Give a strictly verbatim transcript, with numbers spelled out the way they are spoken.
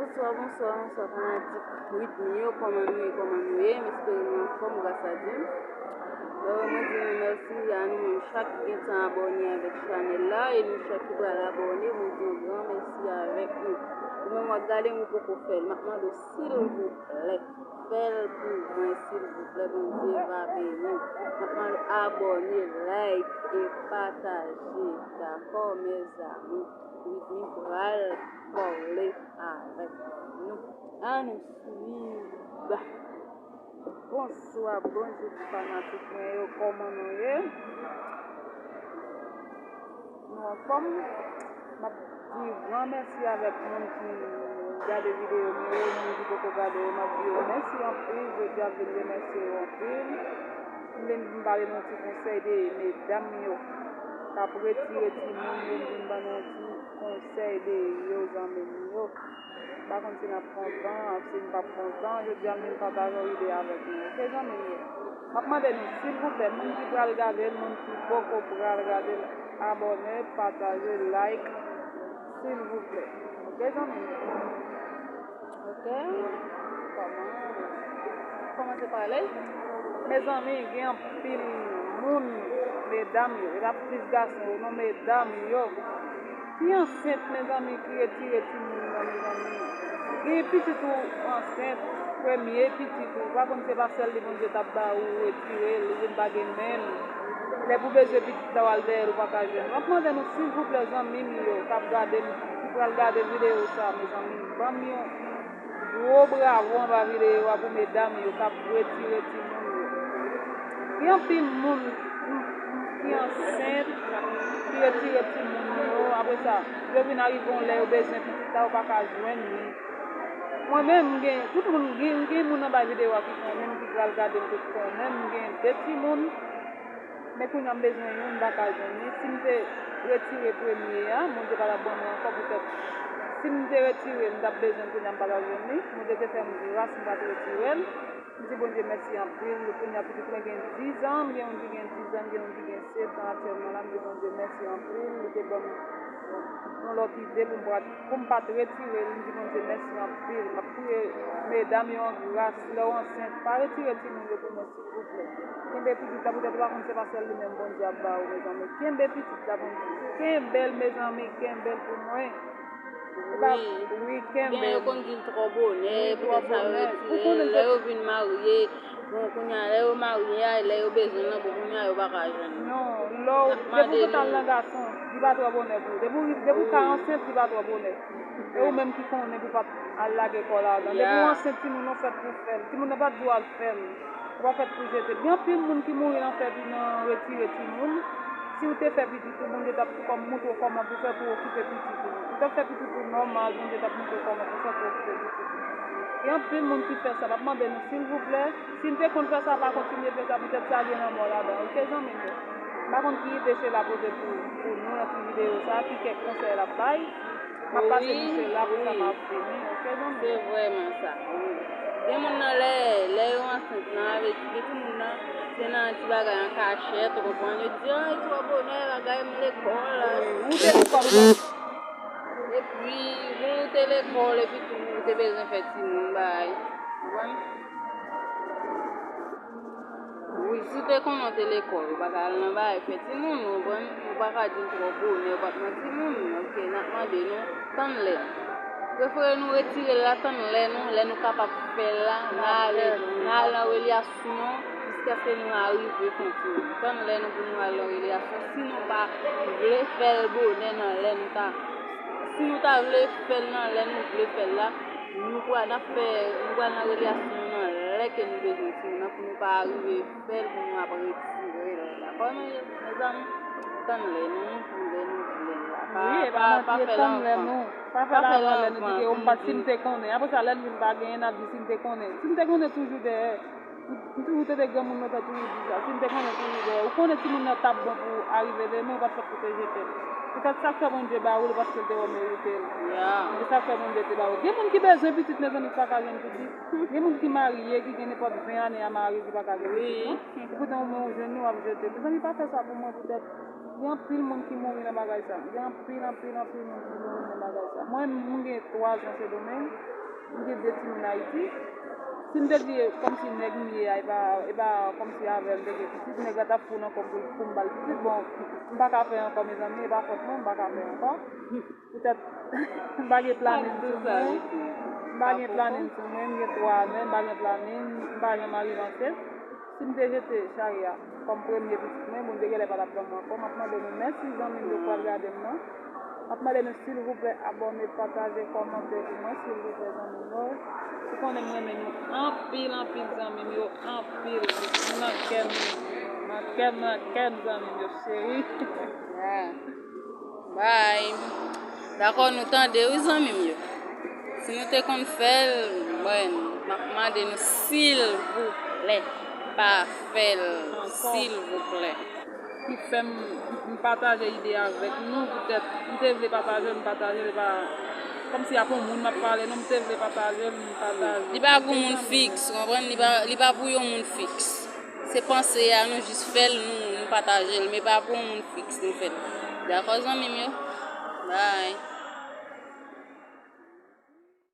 Bonswa, bonswa, bonswa, fanatik Ritmi yo, kòman nou ye, kòman nou ye? M espere nou anfòm, gras a Dye. Euh, mwen di nou mèsi a nou menm chak ki gentan abòne avèk chanèl la, e nou chak ki pral abòne, mwen di yon gran mèsi avèk nou. Ou menm w ap gade m, ou poko fè l, m ap mande w silvouplè, fè l pou mwen, silvouplè, Bondye va beni w. M ap mande w abòne, like e pataje, dakò, mezanmi? Ritmi pral kòle avèk nou. Ann nou swiv. Bonswa, bonjou fanatik mwen yo, kòman nou ye? Nou anfòm? M ap di gran mèsi avèk moun ki gade videyo m yo, moun ki poko gade yo, m ap di yo mèsi anpil, jodi a m vin remèsye yo anpil. M vin pou m ba nou yon ti konsèy de medam yo k ap retire timoun yo, m vin ban nou yon ti konsèy de yo, zanmi m yo. M pa konn si n ap kontan, si n p ap kontan. Jodi a, m vin pataje yon ide avèk nou. Oke, zanmi m yo? M ap mande nou, silvouplè, moun ki pral gade l, moun ki poko pral gade l, abòne, pataje, like, silvouplè. Oke, zanmi m yo? Oke. Kòman? Kòmanse pale. Mezanmi, gen anpil moun, medam yo, e pa plis gason yo, non, medam yo, ki ansent, mezanmi, ki retire timoun nan, mezanmi. Gen pitit ou ansent, premye pitit ou, ou pa konn se pa sèl li Bondye t ap ba ou, ou retire l, ou vin pa gen menm. Lè pou bezwen pitit la, w al dèyè l, ou pa ka jwenn. M ap mande nou, silvouplè, zanmi m yo, k ap gade m, ki pral gade videyo sa, mezanmi, ban m yon gwo bravo anba videyo a pou medam yo k ap retire timoun yo. Gen anpil moun ki ansent, ki retire timoun yo, apre sa, yo vin arive yon lè yo bezwen pitit la, yo pa ka jwenn li. Mwen menm, m gen, tout moun, gen, gen moun anba videyo a ki konnen m, ki pral gade m, ki konnen m, m gen de timoun. Men kounye a m bezwen youn, m pa ka jwenn li. Si m te retire premye a, Bondye pa t ap ban mwen ankò poutèt si m te retire l, m t ap bezwen l, kounye a m pa t ap jwenn li. Bondye te fè m gras, m pa t retire l. M di Bondye mèsi anpil. Kounye a pitit mwen gen diz an, m gen youn ki gen diz an, m gen youn ki gen sèt an aktyèlman la. M di Bondye mèsi anpil. Li te ban m yon lòt ide pou m pa t, pou m pa t retire l. M di Bondye mèsi anpil. M ap priye medam yo an gras, lè w ansent, pa retire timoun yo pou mwen, silvouplè. Kenbe pitit la, poutèt ou pa konn se pa sèl li menm Bondye ap ba ou, mezanmi. Kenbe pitit la, Bondye. Kenbe l, mezanmi, kenbe l pou mwen. Wi. Wi, kenbe l. Gen yo konn di l twò bonè, poutèt sa yo retire l. Lè yo vin marye, bon, kounye a, lè yo marye a, lè yo bezwen l, bon, kounye a, yo pa ka jwenn l. Non, lè w, depi w gentan al nan gason, li pa twò bonè pou ou. Depi w, depi w ka ansent, li pa twò bonè. E ou menm ki konnen pou w pa t al lage kò w ladan. Depi w ansent, timoun ou fèt pou w fè l. Timoun nan pa t di w al fè l. Ou pa fèt pou jete l. Gen anpil moun ki mouri nan fè, nan retire timoun. Si w te fè pitit ou, Bondye t ap kòm montre w kòman pou w fè pou w okipe pitit ou. Ou t ap fè pitit ou nòmal, Bondye t ap montre w kòman pou w fè pou w okipe pitit ou. Gen anpil moun ki fè sa. M ap mande nou, silvouplè, si n te konn fè sa, pa kontinye fè sa, poutèt sa gen lanmò ladan. Oke, zanmi m yo? M pa konn ki ide Sheila pote pou, pou nou nan ti videyo sa, ki kèk konsèy l ap bay. M ap pase pou Sheila, pou sa m ap fini. Oke, zanmi? Se vrèman sa, wi. Gen moun nan lè, lè yo ansent nan, avè di, gen timoun nan, se nan ti bagay an kachèt, ou konprann? Yo di, "Ay, twò bonè, bagay m lekòl." Ou te lekòl, ou pa. Epi, bon, ou te lekòl, epi tou, ou te bezwen fè timoun, bay. Ou konprann? Wi, si w te konnen w te lekòl, ou pa t al nan bagay fè timoun, ou konprann? Ou pa ka di l twò bonè, ou pa t nan timoun, oke, n ap mande nou, tann lè. Prefere nou retire l la, tann lè nou, lè nou kapab fè l la, n a ale, n a al nan relasyon, jiskaske nou arive fè yon timoun. Tann lè nou pou nou al nan relasyon, si nou pa vle fè l bonè nan lè nou ta, si nou ta vle fè l nan lè nou vle fè l la, nou pral, n ap fè, nou pral nan relasyon nan lè ke nou bezwen timoun nan pou nou pa arive fè l pou nou ap retire l. Dakò, mezanmi? Tann lè nou, pou lè nou vle l la. Pa, pa, pa fè l anvan. Pa fè l avan lè nou di ke, "O, m pa t, si m te konnen." Apre sa, lè l vin pa genyen, n ap di, "Si m te konnen." Si m te konnen toujou dèyè. M toujou tande granmoun lontan toujou di sa. Si m te konnen toujou dèyè. Ou konnen timoun nan t ap bon pou arive demen, ou pa t fèt pou te jete l. Poutèt sa k fè Bondye ba ou l, paske l te wè w merite l. E sa k fè Bondye te ba ou. Gen moun ki bezwen pitit, mezanmi, ki pa ka jwenn pitit. Gen moun ki marye, ki gen nenpòt ven ane a marye, ki pa ka gen pitit, non? Epoutan ou menm ou jwenn li, w ap jete. Mezanmi, pa fè sa pou mwen, poutèt gen anpil moun ki mouri nan bagay sa. Gen anpil, anpil, anpil moun ki mouri nan bagay sa. Mwen, m gen twa zan Sendomeng. M gen de timoun Ayiti. Si m te di kòmsi nèg m ye a, e pa, e pa kòmsi avè l m te gen pitit, nèg la t ap fou nan kò m pou, pou m ba l pitit. Bon, m pa ka fè ankò, mezanmi, e pa fòt mwen, m pa ka fè ankò. Poutèt, m pa gen planin sou mwen. M pa gen planin sou mwen, m gen twa ane, m pa gen planin, m pa janm arive ansent. Si m te jete Sharia kòm premye pitit mwen, Bondye genlè pa t ap ban m ankò. M ap mande nou mèsi, zanmi m yo k pral gade m nan. M ap mande nou silvouplè abòne, pataje, kòmante pou mwen, silvouplè, zanmi m yo. Ou konnen m renmen nou anpil, anpil, zanmi m yo, anpil. Nou nan kè m, nan kè m, nan kè m, zanmi m yo, cheri. Bye. Dakò, nou tande wi, zanmi m yo. Si nou te konn fè l, mwen, m ap mande nou silvouplè, pa fè l, silvouplè. Ki fè m, m pataje ide avèk nou, poutèt m te vle pataje l, m pataje l, e pa kòmsi ap yon moun m ap pale, non, m te vle pataje l, m pataje l. Li pa pou moun fiks, ou konprann? Li pa, li pa pou yon moun fiks. Se panse a, nou jis fè l, nou, nou pataje l, men pa pou yon moun fiks nou fè l. Dakò, zanmi m yo? Bye.